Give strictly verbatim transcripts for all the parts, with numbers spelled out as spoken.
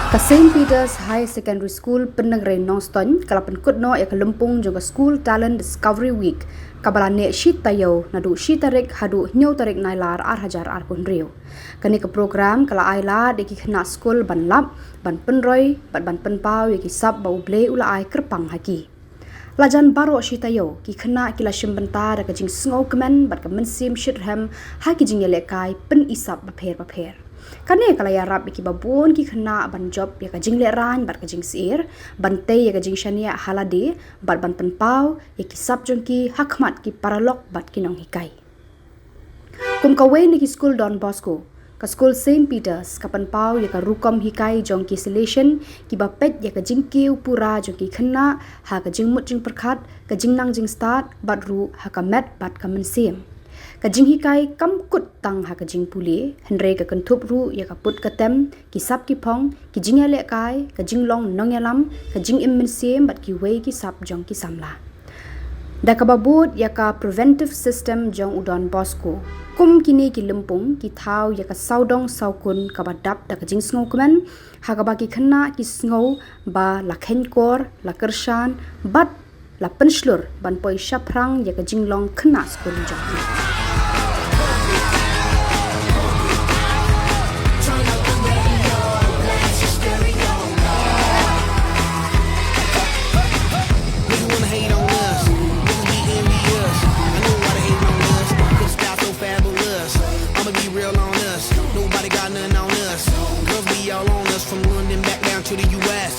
Ka Saint Peter's Higher Secondary School, Pyndengrei, Nongstoiñ, ka la pynkut noh ïa ka lympung jong ka School Talent Discovery Week, kaba la neh shi taïew, naduh shi tarik haduh hynñiew tarik Nailar ar hajar arphew hynriew. Kane ka program ka la ailad ïa ki khynnah skul ban lap, ban pynroi, bad ban pynpaw ïa ki sap ba U Blei u la ai kyrpang ha ki. La jan baroh shi taïew, ki khynnah ki la shim bynta da ka jingsngewkmen bad ka mynsiem shitrhem ha ki jingïalehkai pyni sap bapher bapher. Kane ka la ïarap ïa kiba bun ki khynnah ban jop ïa ka jinglehrain bad ka jingsyier, ban tei ïa ka jingshaniah ha lade, bad ban pynpaw ïa ki sap jong ki ha khmat ki paralok bad ki nonghikai. Kum kawei na ki skul Don Bosco, ka skul Saint Peter's ka pynpaw ïa ka rukom hikai jong ki Salesian, kiba peit ïa ka jingkiew pura jong ki khynnah ha ka jingmut jingpyrkhat, ka jingnang jingstad, bad ruh ha ka met bad ka mynsiem. Ka jinghikai kam kut tang ha ka jingpule, hynrei ka kynthup ruh ïa ka put ka tem, ki sap ki phong, ki jingïalehkai, ka jinglong nongïalam, ka jingim mynsiem bad kiwei ki sap jong ki samla. Da kaba bud ïa ka preventive system jong u Don Bosco, kum kine ki lympung ki thaw ïa ka sawdong sawkun kaba dap da ka jingsngewkmen, ha kaba ki khynnah ki sngew ba la kheiñkor, la kyrshan, bad la pynshlur ban poi shaphrang ïa ka jinglong khynnah skul jong ki. Niggas wanna hate on us, niggas be envious. I know why they hating on us, 'cause the sky so fabulous. I'ma be real on us, nobody got nothing on us. Girls be all on us, from London back down to the U S.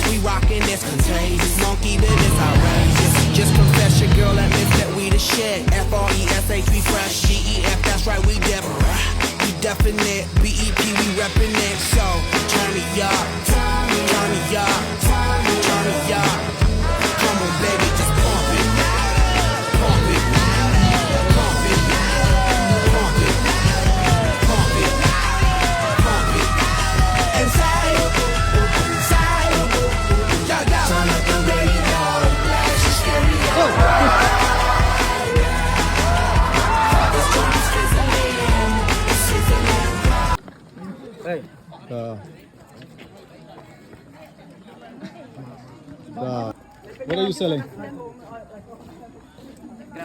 We rockin', that's contagious. Monkey business outrageous. Just confess, your girl admits that we the shit. F R E S H, we fresh. G E F, that's right, we def. We definite. B E P, we reppin' it. So turn me up, turn me up, turn me up. Come on, baby, just pump it, pump it, pump it, pump it, pump it, pump it. And say, say, yeah, yeah. Turn up the radio, blast your stereo. This joint is sizzling, it's sizzling. Hey. Uh, uh, what are you selling?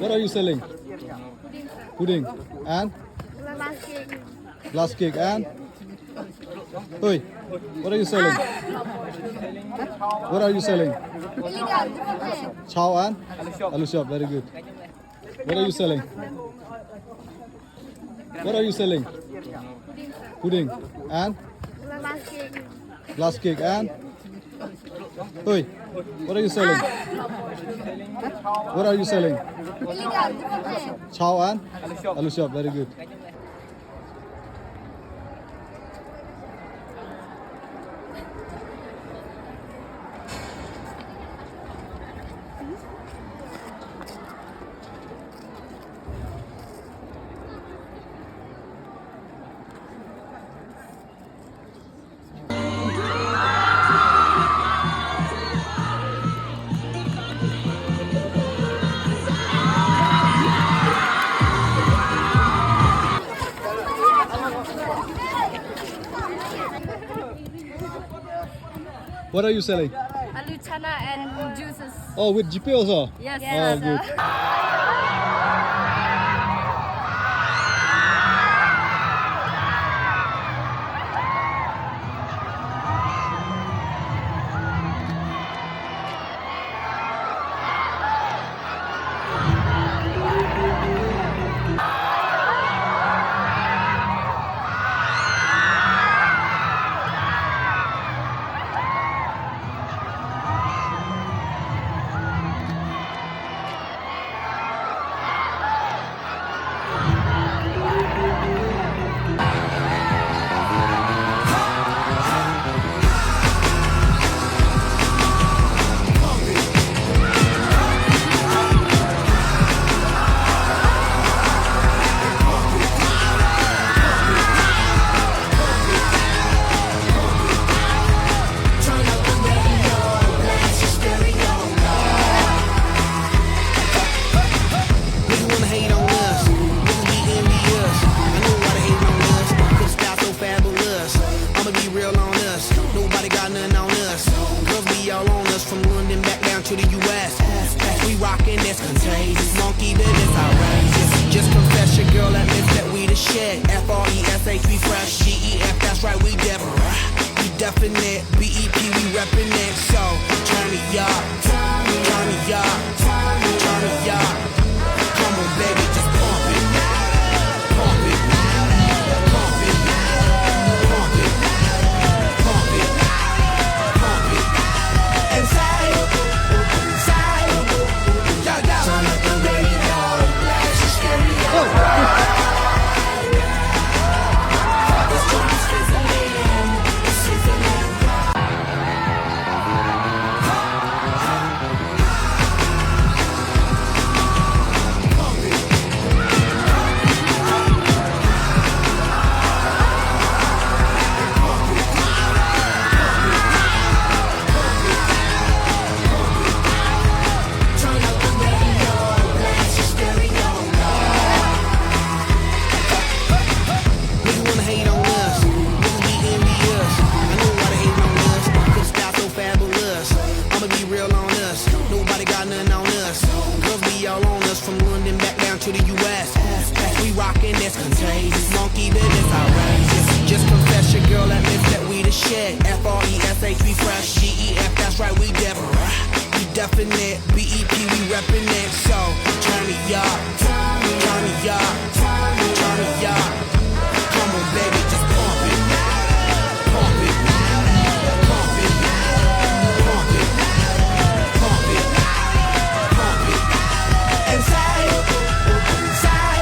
What are you selling? Pudding. And? Glass cake. Glass cake and? Oi, what are you selling? What are you selling? Chow and? Alu shop. Alu shop, very good. What are you selling? What are you selling? Pudding. And? Glass cake. Glass cake and? Oi, what are you selling? What are you selling? Chow and? Alu shop, very good. What are you selling? Alu chana and juices. Oh, with G P also? Yes. Oh, good. To the U S, we rockin' this contagious. Monkey business outrageous. Just confess your girl admits that we the shit. F R E S H, we fresh. G E F, that's right, we dip. We definite. B E P, we reppin' it. So turn me up, turn me up, turn me up. Come on, baby, just pump it, pump it, pump it, pump it, pump it, pump it. Niggas wanna hate on us. Niggas be envious. I know why they hating on us. 'Cause the style so fabulous. I'ma be real on us. Nobody got nothing on us. Girls be all on us from London back down to the U S. We rockin' this contagious. Monkey business outrageous. Just confess your girl admits that we the shit. F R E S H, we fresh. G E F, that's right, we dip. We definite. B E P, we reppin' it. So turn me up, turn me up, turn me up. Come on, baby, just pump it, pump it, pump it, pump it, pump it, pump it. And say, say,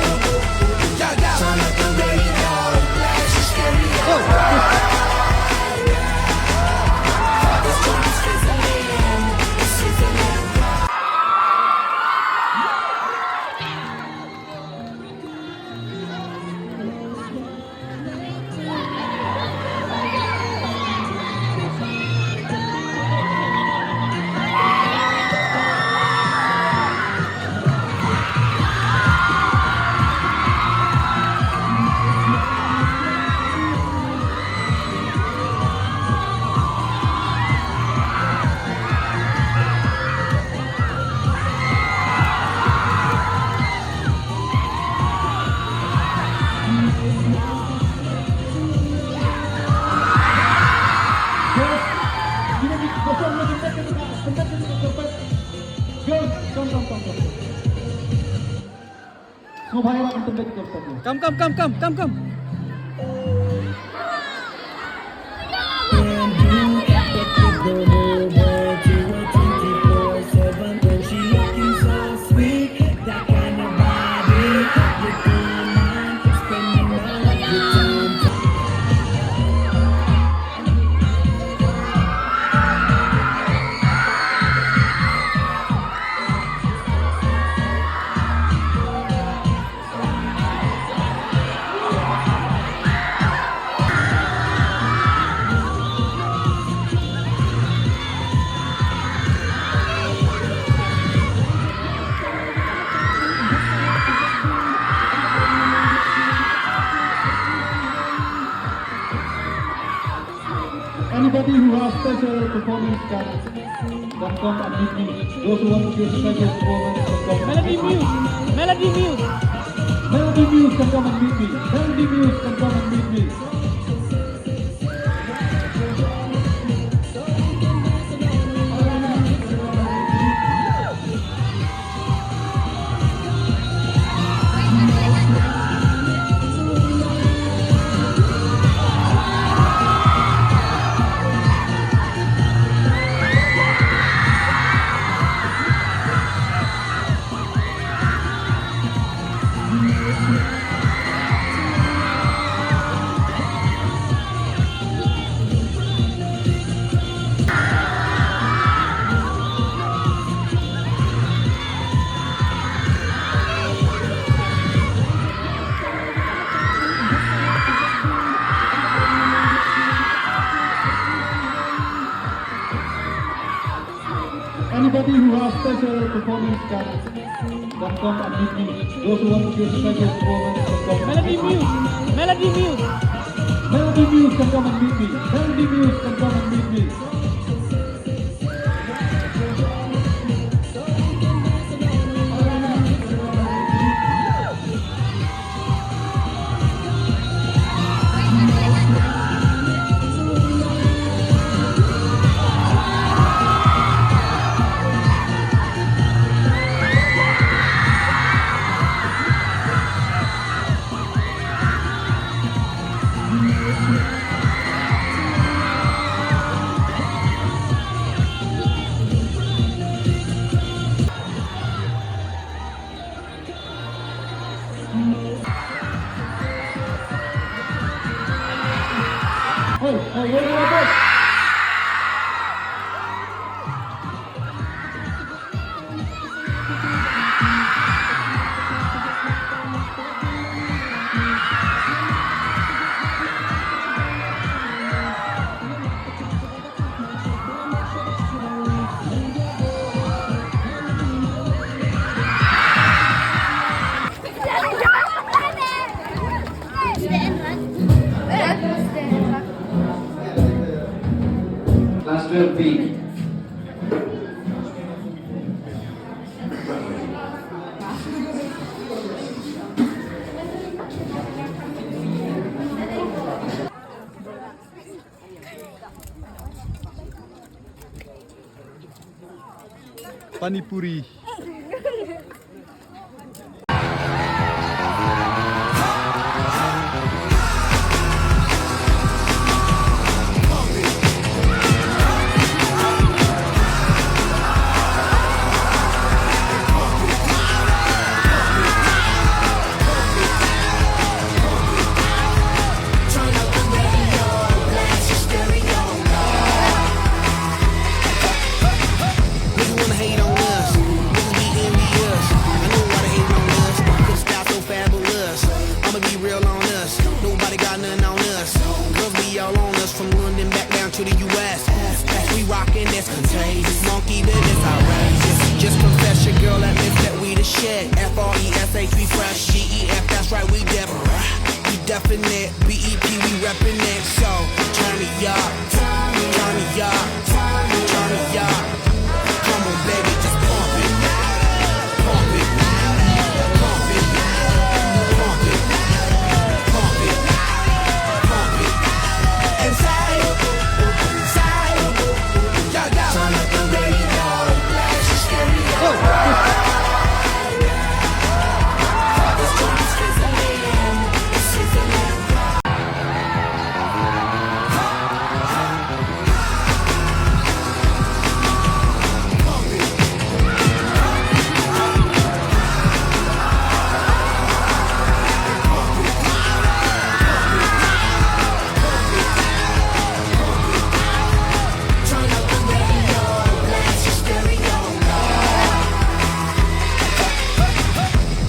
yeah, yeah. Turn up the radio, blast your stereo. Girls, come, come, come, come. Come, come, come, come, come, come. Anybody who has special performance can, can come and meet me. Those who want to give special performance can come and Melody meet me. Muse. Melody Muse. Melody Muse can come and meet me. Melody Muse can come and meet me. Anybody who has special performance can, can come and meet me. Those who want to give special performance can come and Melody meet me. Muse. Melody Muse. Melody Muse can come and meet me. Melody Muse can come and meet me. Class twelve B. Pani puri. Niggas wanna hate on us, niggas be envious. I know why they hating on us, 'cause the style so fabulous. I'ma be real on us, nobody got nothing on us. Girls be all on us, from London back down to the U S. As we rockin', that's contagious. Monkey business outrageous. Just confess, your girl admits that we the shit. F R E S H, we fresh. G E F, that's right, we dip. We definite. B E P, we reppin' it. So turn me up, turn me up, turn me up. Come on, baby, just pump it, pump it, pump it, pump it, pump it, pump it. And say, say, yeah, yeah. Turn up the radio, blast your stereo.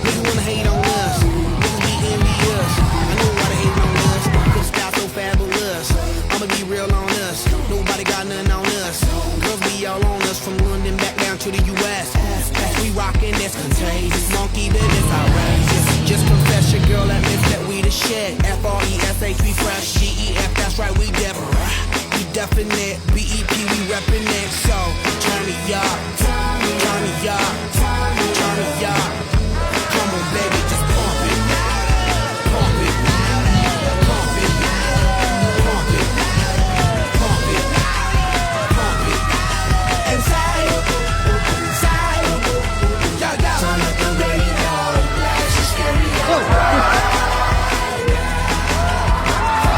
Niggas wanna hate on us, niggas be envious. I know why they hating on us, 'cause the style so fabulous. I'ma be real on us, nobody got nothing on us. Girls be all on us, from London back down to the U S. As we rockin', that's contagious. Monkey business outrageous. Just confess, your girl admits that we the shit. F R E S H, we fresh. G E F, that's right, we dip. We definite. B E P, we reppin' it. So turn me up, turn me up, turn me up. Come on, baby, just pump it, pump it, pump it, pump it, pump it, pump it. And say, say, yeah, yeah. Turn up the radio, blast your stereo.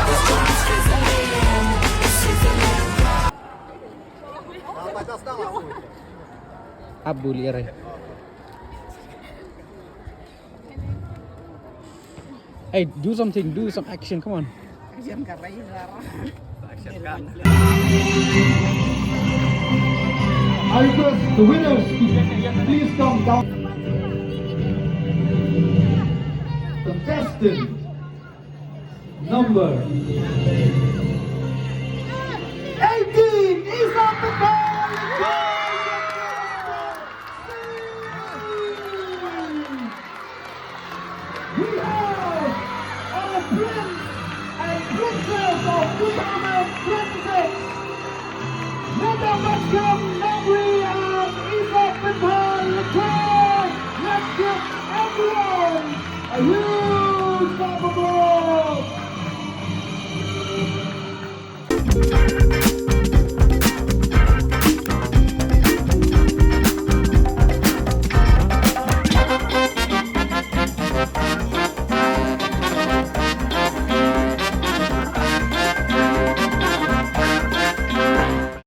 This joint is sizzling, it's sizzling. Up, bully, aray. Hey, do something, do some action, come on. Action ka rai rar. I request the winners to please come down. Contestant number eighteen, Isam Patel. We have our prince and princess of two thousand twenty-six. Let the best come.